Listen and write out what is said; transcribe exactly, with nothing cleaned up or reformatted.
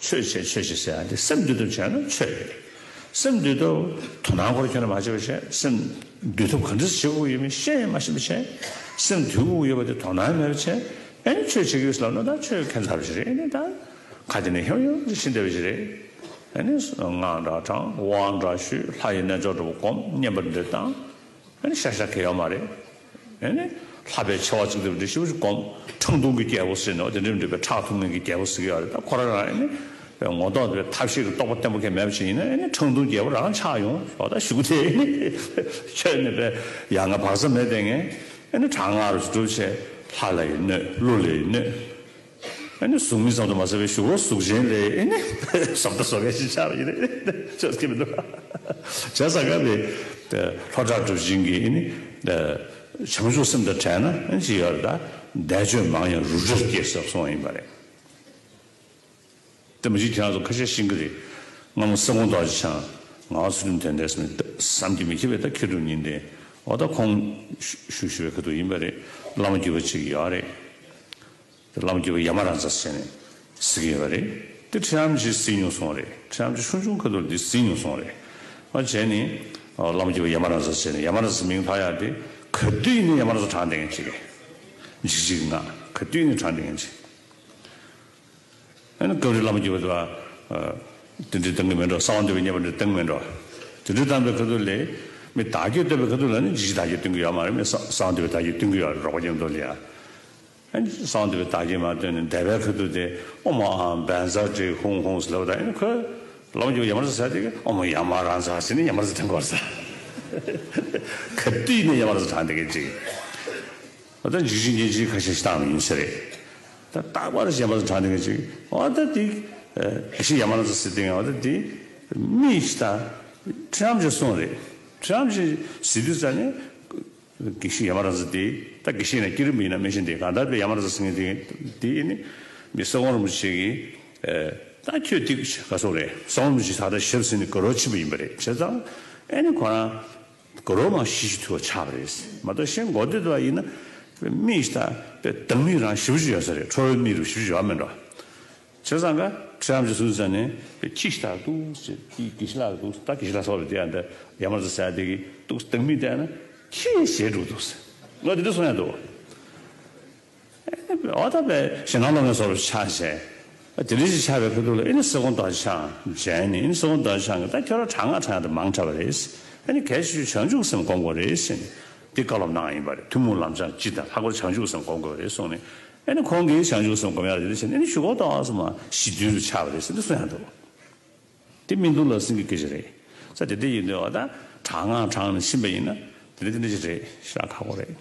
ཆོས་བྱེད་ཆོས་བྱེད་ཟེར་ཡ་དེ་སེམས་འདུལ་ཐབས་བྱས་ན་ཆོས་རེད། སེམས་འདུལ་ཐབས་དོ་སྣང་སྐོར་ཁྱོན་ནས་མ་བྱས་པ་བྱས། སེམས་འདུལ་ཐབས་ག་འདྲ་བྱེད་དགོས་ཡོད་མེད་ཤེས་ཡང་མ་ཤེས་པ་བྱས། སེམས་འདུལ་དགོས་ཡོད་པ་དེ་དོ་སྣང་མེད་པ་བྱས། ཨ་ནི་ཆོས་བྱེད་ཀྱི་ཡོད་ཟེར་ལབ་ན་ད་ཆོས་ཁྱད་མཚར་བ་ཞིག་རེད། ཨ་ནི་ད་ཁ་དེ་ནས་ཧེའུ་ཧེའུ་ཅིག་ཕྱིན་བསྡད་པ་ཞིག་རེད། ཨ་ནི་སྔགས་འདྲ་བགྲང་། དབང་འདྲ་ཞུ། ལྷ་ཡི་རྣལ་འབྱོར་འདྲ་པོ་སྒོམ། བསྙེན་པ་འདྲ་བཏང་། ཨ་ནི་ཤ་ཤ་གལ་ཡོད་མ་རེད། ཨ་ནི་ལྷ་པའི་ཆེ་བ་གཅིག་འདྲ་པོ་འདི་ཞེ་པོ་ཅིག་སྒོམ། ཁྲག་འཐུང་གི་རྒྱལ་པོ་ཟེར་ནས་དེ་འདྲ་འདྲ་པའི་ཁྲག་འཐུང་མཁན་གྱི་རྒྱལ་པོ་ཟེར་གྱི་ཡོད་རེད། ད་ཁོ་རང་རང་ཨ་ནི་ངོ་ཐོག་དེ་ཐབས་ཤེས་ཀྱི་རྟོགས་པ་བརྟན་པོ་གང་ཡང་མེད་པ་ཞིག་ཡིན་ན། ཨ་ནི་ཁྲག་འཐུང་རྒྱལ་པོ་རང་ཆགས་ཡོང་། འོ་ད་ཞུ་དེ་ཨ་ནི་ཆོས་ནི་པའི་ཡ་ང་བག་ཚ་མེད་དེ་ངས་ཨ་ནི་དྲག་སྔགས་རུ་སྒྲུབ་བྱས། ལྷ་ལ་ཡི་གནོད། ཀླུ་ལ་ཡི་གནོད། ཨ་ནི་གཟུགས་མེད་ཙམ་དུ་མ་ཟད་པའི་གཞུག་གུར་གཟུགས་ཅན་ལ་ཨ་ནི་བཟོ་ལྟ་བཟོ་མཁན་ཞིག་ཆགས་པ་ཡིན་ན་ཆོས་སྐྱིད་མི་འདུག་བྱས་ཙང་ག་ནི་ལྷོ་བྲག་གྲུབ་ཆེན་གྱིས་ཨ་ནི་བྱང་ཆུབ་སེམས་དང་བྲལ་ན་ཨ་ནི་ཅི་ཡོད་རེད། ད་འདས་ཆོས་མང་ཡང་རུ་འདྲར་སྐྱེ་ཟེར་གསུངས་པ་ཡིན་པ་རེད། དེ་མ་གཞི་ཁྱེད་རང་ཚོ་ཁ་ཤས་ཤེས་ཀྱི་རེད། སྔ་མོ་ས་སྐྱོང་རྡོ་རྗེ་འཆང་ངག་དབང་ཚུལ་ཁྲིམས་དོན་ལྡན་ཟེར་ནས་བསམ་གྱིས་མི་ཁྱབ་པའི་ད་མཁས་གྲུབ་གཉིས་ལྡན། འོ་ད་ཁོང་ཞུ་ཞུ་བའི་ཁ་ཐུག་ཡིན་པ་རེད། བླ་མ་བརྒྱུད་པ་ཅིག་ཡོད་རེད། དེ་བླ་མ་བརྒྱུད་པ་ཡ་མ་ར་ཛ་ཟེར་ནས་ཟེར་གྱི་ཡོད་པ་རེད། དེ་ཁྲི་ཨམ་ཆི་གཟིགས་མྱོང་སོང་རེད། ཁྲི་ཨམ་ཆི་ཆུང་ཆུང་ཁ་ཐུག་འདི་གཟིགས་མྱོང་སོང་རེད། ཨ་བྱས་ནས་བླ་མ་བརྒྱུད་པ་ཡ་མ་ར་ཛ་ཟེར་ནས། ཡ་མ་ར་ཛ་མིང་ཐོགས་ཡག་དེ་ག་དུས་ཡིན་ནའི་ཡ་མ་ར་ཛ་བགྲངས་བསྡད་མཁན་ཅིག་རེད། འཇིགས་བྱེད་ཀྱི་སྔགས་ག་དུས་ཡིན་ནའི་བགྲངས་བསྡད་མཁན་ཅིག་ཨ་ནི་སྐབས་རེ་བླ་མ་བརྒྱུད་པ་དེ་འདྲ་བཏང་གི་མེད་འགྲོ། གསང་བ་འདུས་པའི་བསྙེན་པ་འདྲ་བཏང་གི་མེད་འགྲོ། དེ་འདྲ་བཏང་པའི་ཁ་ཐུག་ལ་མི་བདག་བསྐྱེད་བཏང་པའི་ཁ་ཐུག་ལ་ནི་འཇིགས་བྱེད་བདག་བསྐྱེད་བཏང་གི་ཡོད་མ་རེད། མི་གསང་གསང་བ་འདུས་པའི་བདག་བསྐྱེད་བཏང་གི་ཡོད་རེད། རོགས་པ་མཉམ་དུ་ལ་ཡ། ཨ་ནི་གསང་བ་འདུས་པའི་བདག་བསྐྱེད་མ་བཏོན་ནས་འདས་པའི་ཁ་ཐུག་དེ་ཨོཾ་ཨཱཿཧཱུྃ་བཛྲ་ཏྲི་ཧཱུྃ་ཧཱུྃ་ཟེར་ལབ་པ་དང་། ཨ་ནི་ཁོས་བླ་མ་བརྒྱུད་པ་ཡ་མ་ར་ཛ་ཟེར་དེ་གི་ཨོཾ་ཡ་མ་ར་ཛ་ཟེར་ནས་ཡ་མ་ར་ཛ་བཏང་གི་ཡོད་རེད་ཟེར། ག་དུས་ནས་ཡ་མ་ར་ཛ་བགྲངས་བསྡད་མཁན་ཅིག་འོ་ད་འཇིགས་བྱེད་མགྲིན་བཅུ་ཁ་ཤས་ཤིག་བཏང་བ་ཡིན་ས་རེད། ད་རྟག་པར་ཡ་མ་ར་ཛ་བགྲངས་བསྡད་མཁན་ཅིག་འོ་ད་དེ་དགེ་བཤེས་ཡ་མ་ར་ཛ་ཟེར་དེ་འོ་ད་དེ་མི་ཞིག་ད་ཁྲི་ཨམ་ཆི་གསུངས་རེད། ཁྲི་ཨམ་ཆི་ཟེར་དུས་ཙ་ནས་དགེ་བཤེས་ཡ་མ་ར་ཛ་དེ་ད་དགེ་བཤེས་ཡིན་ན་བསྐྱེད་རིམ་ཡིན་ན་མི་ཤེས་དེ། གང་ལྟར་དེ་ཡ་མ་ར་ཛ་ཟེར་མཁན་དེ་དེ་ནི་མི་ས་སྐྱོང་རིན་པོ་ཆེ་གིས་ད་ཁྱོད་དེ་ག་སོག་རེད། ས་སྐྱོང་རིན་པོ་ཆེ་ད་ལྟ་ཞབས་ཟིན་ནས་དགའ་རབ་ཕྱིན་པ་ཡིན་པ་རེད། བྱས་ཙང་ཨ་ནི་ཁོ་རང་དགའ་རབ་མ་ཞི་ཞིང་དུལ་བ་ཆགས་པ་རེད། མ་གཏོགས་གཞན་མགོ་བདེ་དུ་བ་ཡིན་ན་མི་ཞིག་ད་དཔེ་སྡང་མིག་རང་ཞེ་པོ་ཅིག་ཡོད་ས་རེད། ཁྲོ་བའི་མིག་རུ་ཞེ་པོ་ཅིག་ཡོད་མེད་འགྲོ། བྱས་ཙང་ཀ་ཁྲི་ཨམ་ཆི་གསུངས་ཙ་ནས་ཁྱི་ཞིག་ད་འདུག་ཟེར། དེ་དགེ་བཤེས་ལགས་འདུག་ད་དགེ་བཤེས་ལགས་སོགས་རེད་དེ། ཡང་ད་ཡ་མ་ར་ཛ་ཟེར་དེ་གི་འདུག་སྡང་མིག་བལྟས་ན་ཁྱི་ཞེ་དྲག་འདུག་ཟེར། ང་དེ་འདྲ་གསུང་ཡག་འདུག་འོ་ད་པའི་ཞེད་སྣང་སློང་མཁན་བཟོ་འདྲ་ཆགས་བྱས། དེ་འདྲ་ཞིག་ཆགས་པའི་ཁ་ཐུག་ལ་ཨེ་ནི་ས་སྐྱོང་རྡོ་རྗེ་འཆང་མཇལ་ནས། ཨེ་ནི་ས་སྐྱོང་རྡོ་རྗེ་འཆང་གིས་ད་ཁྱོད་རང་དྲག་སྔགས་བགྲང་ཡག་དེ་མང་དྲགས་པ་རེད། ཨེ་ནི་གལ་ཆེ་ཤོས་བྱང་ཆུབ་སེམས་སྒོམ་དགོས་རེད་ཟེར་ནས་དེ་བཀའ་སློབ་གནང་ཡིན་པ་རེད། ཐུན་མོང་ལམ་སྦྱང་སྤྱི་དང་ལྷག་པར་བྱང་ཆུབ་སེམས་སྒོམ་དགོས་རེད་གསུངས་ནས། ཨེ་ནི་ཁོང་གིས་བྱང་ཆུབ་སེམས་སྒོམ་ཡག་དེ་འདྲ་བྱས་ནས་ཨེ་ནི་གཞུག་གུ་ཏོག་ཙམ་མ་ཞི་དུལ་དུ་ཆགས་པ་རེད་ཟེར་འདི་གསུང་ཡག་འདུག་དེ་སྨིན་གྲོལ་ལ་སེང་གེ་སྐད་ཆ་རེད། ས་དེ་འདྲ་ཡིན་དུས་འོ་ད་དྲག་སྔགས་བགྲངས་ནས་ཕྱིན་པ་ཡིན་ན་དེ་འདྲ་དེ་འདྲ་ཞིག་རེད། ཤ་ཁག་པོ་རེད།